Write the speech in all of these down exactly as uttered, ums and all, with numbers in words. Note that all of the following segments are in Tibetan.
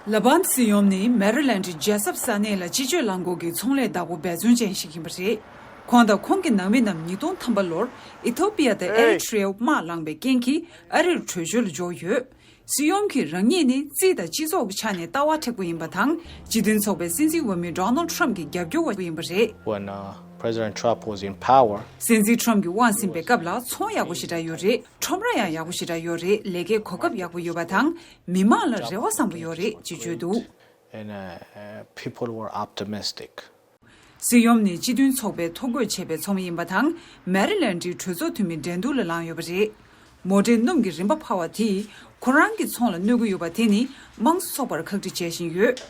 ལ་བྷན་སྲིད་གཡོམ་ནི་མེ་རི་ལན་ཌི་ཇེ་སབ་ས་གནས་ལ་སྤྱི་སྤྱོད་རླངས་འཁོར་གྱི་ཚོང་ལས་བདག་པོ་འབད་བརྩོན་ཅན་ཞིག་ཡིན་པ་རེད། ཁོང་དང་ཁོང་གི་ནང་མི་རྣམས་ཉིས་སྟོང་ཐམ་པ་ལོར་ཨི་ཐོ་པི་ཡ་དང་ཨེ་རི་ཊི་རི་ཡའི་དམག་ལངས་པའི་རྐྱེན་གྱིས་ཨ་རིར་བྲོས་བྱོལ་འབྱོར་ཡོད། སྲིད་གཡོམ་གྱི་རང་ཉིད་ནི་རྩིས་དང་སྤྱི་ཚོགས་ཀྱི་ཆ་ནས་ལྟ་བ་མཁྲེགས་པོ་ཡིན་པ་དང་། སྤྱི་མཐུན་ཚོགས་པའི་སྲིད་འཛིན་འོས་མི་ཌོ་ནལ་ཌི་ཊརམ་ཕི་གྱི་རྒྱབ་སྐྱོར་བ་ཡིན་པ་རེད། When uh, President Trump was in power, སྲིད་འཛིན་ཊརམ་ཕི་གྱི་དབང་ཟིན་པའི་སྐབས་ལ་ཚོང་ཡག་པོ་ཞེ་དྲག་ཡོད་རེད། ཁྲོམ་ར་ཡང་ཡག་པོ་ཞེ་དྲག་ཡོད་རེད། ལས་ཀའི་གོ་སྐབས་ཡག་པོ་ཡོད་པ་དང་། མི་མང་ལ་རེ་བ་བཟང་པོ་ཡོད་རེད་ཅེས་བརྗོད་འདུག། And uh, uh, people were optimistic. སྲིད་གཡོམ་ནི་སྤྱི་མཐུན་ཚོགས་པས་ཐོ་འགོད་བྱས་པའི་ཚོགས་མི་ཡིན་པ་དང་། མེ་རི་ལན་ཌིའི་གྲོས་ཚོགས་འཐུས་མི་འགྲན་བསྡུར་ལ་ལངས་ཡོད་པ་རེད། མོ་ཊའི་སྣུམ་གྱི་རིན་པ་འཕར་བ་དེས་ཁོ་རང་གི་ཚོང་ལ་གནོད་ཀྱི་ཡོད་པ་དེ་ནི་དམངས་གཙོ་ཚོགས་པར་ཁག་དཀྲི་བྱེད་བཞིན་ཡོད།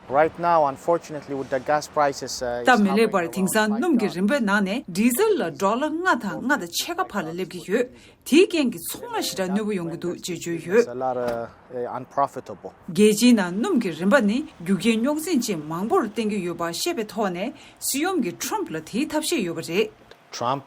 Right now, unfortunately, with the gas prices, uh, is སྟབས་མི་ལེགས་པར་དེང་སང་སྣུམ་གྱི་རིན་པའི་ནང་ནས་ཌི་ཟེལ་ལ་ཌོ་ལར་ལྔ་དང་ལྔ་དང་ཕྱེད་ཀ་བར་ལ་སླེབས་ཀྱི་ཡོད། དེའི་རྐྱེན་གྱིས་ཚོང་ལ་ཞེ་དྲག་གནོད་པ་ཡོང་གི་འདུག་ཅེས་བརྗོད་ཡོད། It's a lot, uh, uh, unprofitable. རྒྱལ་སྤྱིའི་ནང་སྣུམ་གྱི་རིན་པ་ནི་རྒྱུ་རྐྱེན་རྙོག་འཛིང་ཅན་མང་པོར་བརྟེན་གྱི་ཡོད་པ་ཤེས་པའི་ཐོག་ནས་སྲིད་གཡོམ་གྱི་ཊརམ་ཕི་ལ་དེའི་ཐབས་ཤེས་ཡོད་པ་རེད། Trump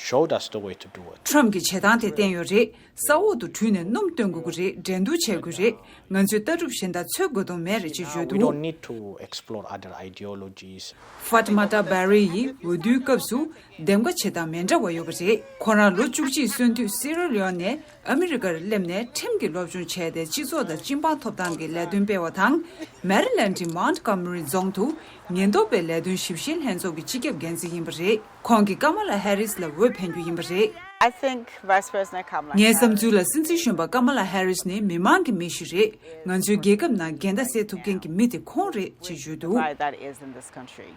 showed us the way to do it. ཊརམ་ཕི་གྱིས་བྱེད་སྟངས་དེ་བསྟན་ཡོད་རེད། ས་འོག་ཏུ་དྲུད་ནས་སྣུམ་སྟོན་དགོས་ཀྱི་རེད། འགྲན་བསྡུར་བྱེད་དགོས་རེད། ང་ཚོས་ལྟ་གྲུབ་གཞན་དག་འཚོལ་དགོས་དོན་མེད་རེད་ཅེས་བརྗོད་We འདུག། Don't need to explore other ideologies. ཧྥ་ཏི་མ་ཏཱ་བྷེ་རི་ཡིས་འོས་བསྡུའི་སྐབས་སུ་འདེམས་ཀ་བྱེད་སྟངས་མི་འདྲ་བ་ཡོད་པ་རེད། ཁོ་རང་ལོ་བཅུ་གཅིག་སོན་དུས་སི་ར་ལི་ཡོན་ནས་ཨ་མི་རི་ཀར་སླེབས་ནས་ཁྲིམས་ཀྱི་སློབ་སྦྱོང་བྱས་ཏེ་སྤྱི་ཚོགས་དང་སྤྱི་འབངས་ཐོབ་ཐང་གི་ལས་དོན་སྤེལ་བ་དང་། མེ་རི་ལན་ཌི་མོན་ཀོ་མ་རི་རྫོང་དུ་ཉེན་རྟོག་པའི་ལས་དོན་ཞིབ་བཤེར་ལྷན་ཚོགས་ཀྱི་སྤྱི་ཁྱབ་འགན་འཛིན་ཡིན་པ་རེད། ཁོང་གིས་ཀ་མ་ལ་ཧེ་རིས་ལ་འོས་འཕེན་རྒྱུ་ཡིན་པ་རེད། I think Vice President Kamala ངའི་བསམ་ཚུལ་ལ་སྲིད་འཛིན་གཞོན་པ་ཀ་མ་ལ་ཧེ་རིས་ནི་མི་མང་གི་མི་ཞིག་རེད། ང་ཚོའི་རྒྱལ་ཁབ་ནང་འགལ་ཟླ་སེལ་ཐུབ་མཁན་གྱི་མི་དེ་ཁོང་རེད་ཅེས་བརྗོད་འདུག། Why that is in this country.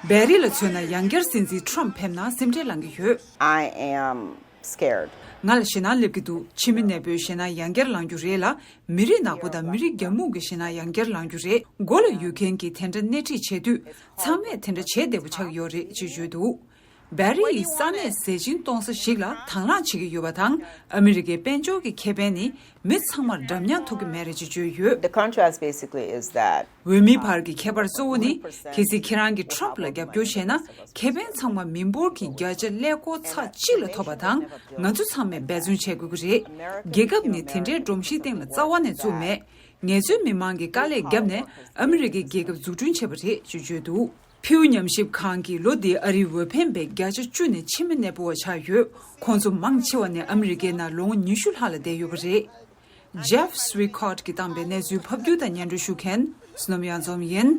བྷེ་རི་ལ་མཚོན་ན་ཡང་བསྐྱར་སྲིད་འཛིན་ཊརམ་ཕི་ཕེབས་ན་སེམས་ཁྲལ་ལངས་ཀྱི་ཡོད། I am scared. ང་ལ་ཞེད་སྣང་སླེབས་ཀྱི་འདུག། ཕྱི་མི་ནད་པོའི་ཞེད་སྣང་ཡང་བསྐྱར་ལངས་རྒྱུ་རེད་ལ། མི་རིགས་ནག་པོ་དང་མི་རིགས་རྒྱ་སྨུག་གི་ཞེད་སྣང་ཡང་བསྐྱར་ལངས་རྒྱུ་རེད། མགོ་ལ་ཡུལ་མཁན་གྱིས་དེ་འདྲ་སྣེ་ཁྲིད་བྱེད་དུས། ཚང་མས་དེ་འདྲ་བྱེད་བདེ་པོ་ཆགས་ཀྱི་ཡོད་རེད་ཅེས་བརྗོད་འདུག། བྷེ་རི་ཡིས་ས་གནས་ཟས་སྦྱིན་གཏོང་ས་ཞིག་ལ་དང་བླངས་བྱེད་ཀྱི་ཡོད་པ་དང་། ཨ་མི་རི་ཀའི་དཔལ་འབྱོར་གྱི་ཁེ་ཕན་ནི་མི་ཚང་མར་འདྲ་མཉམ་ཐོབ་ཀྱི་མེད་རེད་ཅེས་བརྗོད་ཡོད། The contrast basically is that འོས་མིའི་བར་གྱི་ཁྱད་པར་གཙོ་བོ་ནི། གལ་སྲིད་ཁྱེད་རང་གིས་ཊརམ་ཕི་ལ་རྒྱབ་སྐྱོར་བྱས་ན། ཁེ་ཕན་ཚང་མ་མི་འབོར་གྱི་བརྒྱ་ཆ་ཀླད་ཀོར་ཚེག་གཅིག་ལ་ཐོབ་པ་དང་། ང་ཚོ་ཚང་མས་འབད་བརྩོན་བྱེད་དགོས་ཀྱི་རེད། རྒྱལ་ཁབ་ནི་དེ་འདྲའི་སྒྲོམ་གཞིའི་སྟེང་ལ་རྩ་བ་ནས་བཙུགས་མེད། ངལ་རྩོལ་མི་མང་གིས་དཀའ་ལས་བརྒྱབ་ནས་ཨ་མི་རི་ཀའི་རྒྱལ་ཁབ་འཛུགས་སྐྲུན་བྱས་པ་རེད་ཅེས་བརྗོད་འདུག། ཕིའུ་ཉམས་ཞིབ་ཁང་གིས་ལོ་འདིའི་ཨ་རིའི་འོས་འཕེན་པའི་བརྒྱ་ཆ་བཅུ་ནི་ཕྱི་མི་གནས་སྤོ་བ་ཆགས་ཡོད། ཁོང་ཚོ་མང་ཆེ་བ་ནི་ཨ་མི་རི་ཀའི་ནང་ལོ་ངོ་ཉི་ཤུ་ལྷག་ལ་བསྡད་ཡོད་པ་རེད། ཇེབ་སུའི་ཁོཊ་གིས་བཏང་པའི་གནས་ཚུལ་ཕབ་སྒྱུར་དང་སྙན་སྒྲོན་ཞུ་མཁན་བསོད་ནམས་གཡང་འཛོམས་ཡིན།